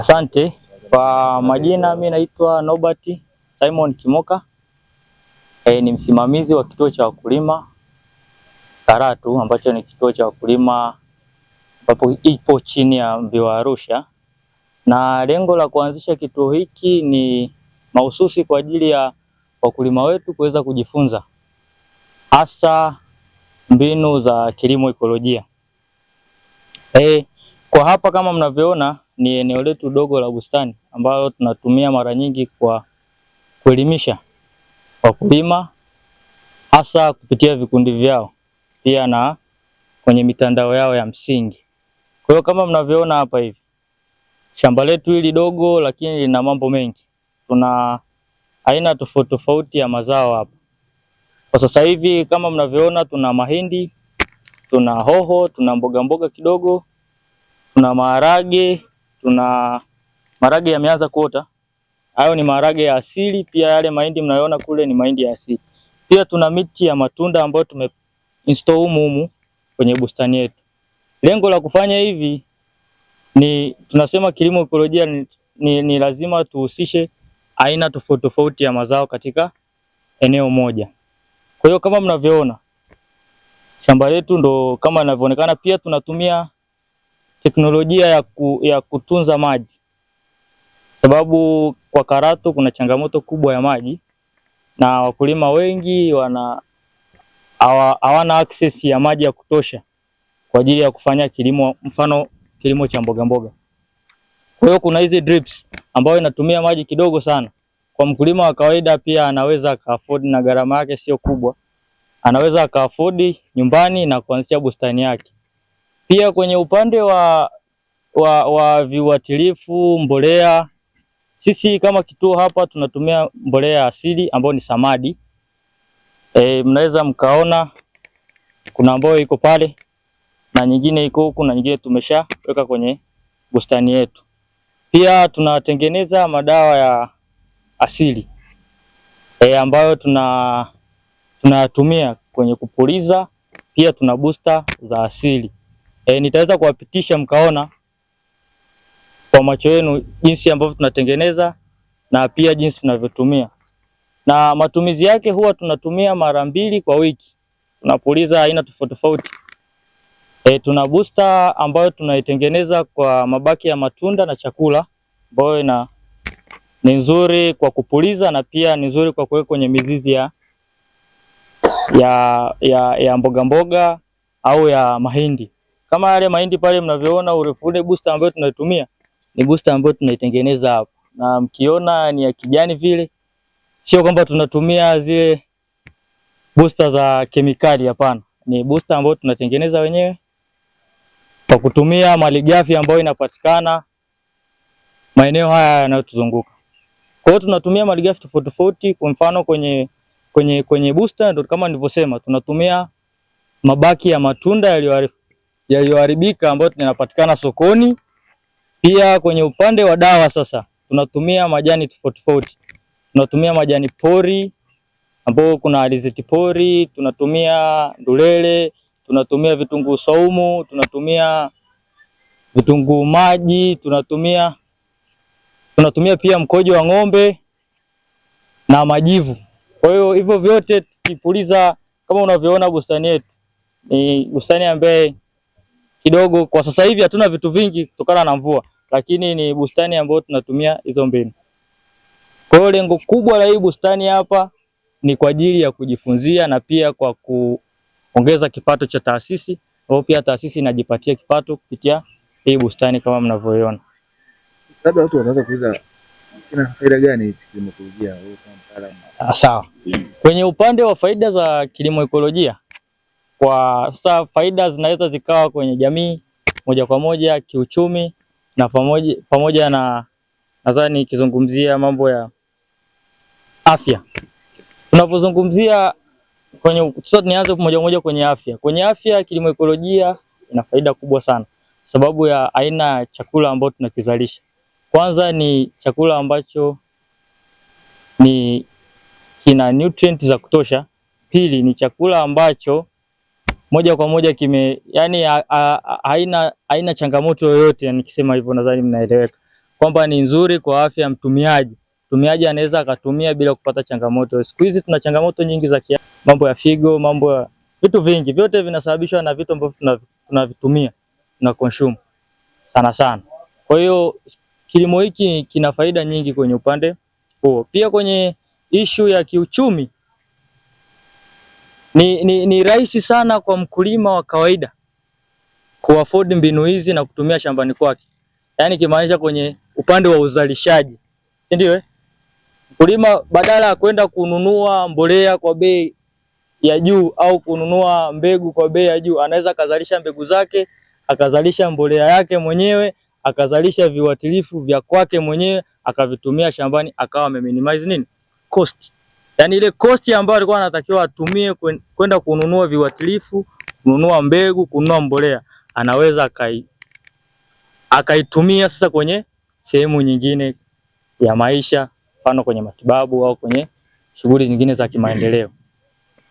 Asante. Kwa majina mi naitwa Norbert Simon Kimoka. Ni msimamizi wa kituo cha wakulima Karatu ambacho ni kituo cha wakulima ambapo ipo chini ya Mviwa Arusha, na lengo la kuanzisha kituo hiki ni mahususi kwa ajili ya wakulima wetu kuweza kujifunza hasa mbinu za kilimo ekolojia. Kwa hapa kama mnavyoona ni eneo letu dogo la bustani ambalo tunatumia mara nyingi kwa kuelimisha wakulima hasa kupitia vikundi vyao pia na kwenye mitandao yao ya msingi. Kwa hiyo kama mnavyoona hapa hivi, shamba letu hili dogo lakini lina mambo mengi. Tuna aina tofauti tofauti ya mazao hapa. Kwa sasa hivi kama mnavyoona tuna mahindi, tuna hoho, tuna mboga mboga kidogo, tuna maharage, tuna maharage yameanza kuota. Hayo ni maharage ya asili, pia yale mahindi mnayoona kule ni mahindi ya asili. Pia tuna miti ya matunda ambayo tume install humu humu kwenye bustani yetu. Lengo la kufanya hivi ni tunasema kilimo ekolojia ni lazima tuhusishe aina tofauti tofauti ya mazao katika eneo moja. Kwa hiyo kama mnavyoona shamba letu ndo kama inavyoonekana. Pia tunatumia teknolojia ya kutunza maji, sababu kwa Karatu kuna changamoto kubwa ya maji na wakulima wengi hawana access ya maji ya kutosha kwa ajili ya kufanya kilimo, mfano kilimo cha mboga mboga. Kwa hiyo kuna hizi drips ambayo inatumia maji kidogo sana. Kwa mkulima wa kawaida pia anaweza aka-afford na gharama yake sio kubwa, anaweza aka-afford nyumbani na kuanzisha bustani yake. Pia kwenye upande wa viuatilifu, mbolea, sisi kama kituo hapa tunatumia mbolea asili ambayo ni samadi. Mnaweza mkaona kuna ambayo iko pale na nyingine iko huku na nyingine tumeshaweka kwenye bustani yetu. Pia tunatengeneza madawa ya asili ambayo tunatumia kwenye kupuliza. Pia tuna booster za asili. Nitaweza kuwapitisha mkaona kwa macho yenu jinsi ambavyo tunatengeneza na pia jinsi tunavyotumia. Na matumizi yake huwa tunatumia mara 2 kwa wiki. Tunapuliza aina tofauti tofauti. Tuna booster ambayo tunaitengeneza kwa mabaki ya matunda na chakula ambayo ni nzuri kwa kupuliza na pia ni nzuri kwa kuweka kwenye mizizi ya mboga mboga au ya mahindi. Kama yale mahindi pale mnavyoona urefu ule, booster ambayo tunaitumia ni booster ambayo tunaitengeneza hapa. Na mkiona ni ya kijani vile, sio kwamba tunatumia zile booster za kemikali, hapana. Ni booster ambayo tunatengeneza wenyewe kwa kutumia malighafi ambayo inapatikana maeneo haya yanayotuzunguka. Kwa hiyo tunatumia malighafi tofauti tofauti. Kwa mfano kwenye booster ndio kama nilivyosema tunatumia mabaki ya matunda yaliyoharibika ambayo yanapatikana sokoni. Pia kwenye upande wa dawa sasa tunatumia majani tofauti tofauti. Tunatumia majani pori ambapo kuna alizeti pori, tunatumia ndulele, tunatumia vitunguu saumu, tunatumia vitunguu maji, tunatumia pia mkojo wa ng'ombe na majivu. Kwa hiyo hivyo vyote tukipuliza, kama unavyoona bustani yetu ni bustani ambaye kidogo kwa sasa hivi hatuna vitu vingi kutokana na mvua, lakini ni bustani ambayo tunatumia hizo mbinu. Kwa hiyo lengo kubwa la hii bustani hapa ni kwa ajili ya kujifunzia na pia kwa kuongeza kipato cha taasisi, ambapo pia taasisi inajipatia kipato kupitia hii bustani kama mnavyoiona. Labda watu wanaweza kuuliza kina faida gani hichi kilimo ekolojia, wewe kama mtaalamu? Sawa. Kwenye upande wa faida za kilimo ekolojia, kwa sasa faida zinaweza zikawa kwenye jamii moja kwa moja, kiuchumi na pamoja na nadhani nikizungumzia mambo ya afya. Tunapozungumzia kwenye, sasa nianze moja moja kwenye afya. Kwenye afya kilimo ekolojia ina faida kubwa sana sababu ya aina ya chakula ambacho tunakizalisha. Kwanza ni chakula ambacho ni kina nutrient za kutosha. Pili ni chakula ambacho moja kwa moja kime, yani, haina changamoto yoyote, yani nikisema hivyo nadhani mnaeleweka. kwamba ni nzuri kwa afya ya mtumiaji. Mtumiaji anaweza akatumia bila kupata changamoto. Siku hizi tuna changamoto nyingi za mambo ya figo, mambo ya vitu vingi, vyote vinasababishwa na vitu ambavyo tunavitumia, tuna consume sana sana. Kwa hiyo kilimo hiki kina faida nyingi kwenye upande huo. Pia kwenye ishu ya kiuchumi ni rahisi sana kwa mkulima wa kawaida kuafford mbinu hizi na kutumia shambani kwake. Yaani kimaanisha kwenye upande wa uzalishaji, si ndio eh? Mkulima badala ya kwenda kununua mbolea kwa bei ya juu au kununua mbegu kwa bei ya juu, anaweza akazalisha mbegu zake, akazalisha mbolea yake mwenyewe, akazalisha viuatilifu vya kwake mwenyewe, akavitumia shambani, akawa ameminimize nini? Cost. Yaani ile cost ambayo alikuwa anatakiwa atumie kwenda kununua viuatilifu, kununua mbegu, kununua mbolea, anaweza akaitumia sasa kwenye sehemu nyingine ya maisha, mfano kwenye matibabu au kwenye shughuli nyingine za kimaendeleo.